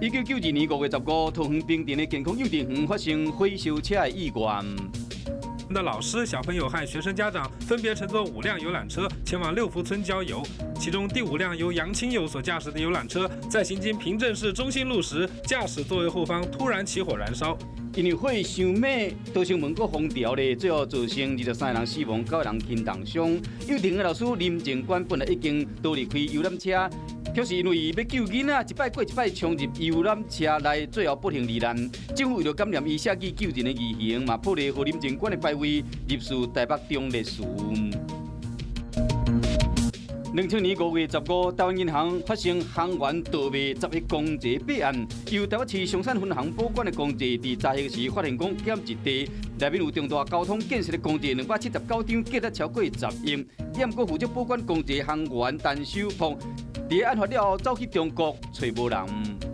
1992年5月15，桃園平鎮的健康幼稚園發生火燒車的意外。的老師、小朋友和學生家長分別乘坐五輛遊覽車前往六福村郊遊。其中第五輛由楊清友所駕駛的遊覽車，在行經平鎮市中心路時，駕駛座位後方突然起火燃燒。因為火傷猛，造成門閣封牢咧，最後造成23個人死亡，9個人輕重傷。幼稚園的老師林靜官本來已經逃離開遊覽車，卻是因為欲救囡仔，一擺過一擺衝入遊覽車內，最後不幸罹難。政府為著感念伊捨己救人的義行，嘛破例予林靜官的牌位入祀台北忠烈祠。2000年5月15，台灣銀行發生行員盜賣11公債弊案，由台北市松山分行保管的公債，佇查核時發現講減一塊，內面有重大交通建設的公債279張，價值超過10億。毋過負責保管公債行員陳守朴，佇案發了後走去中國揣無人。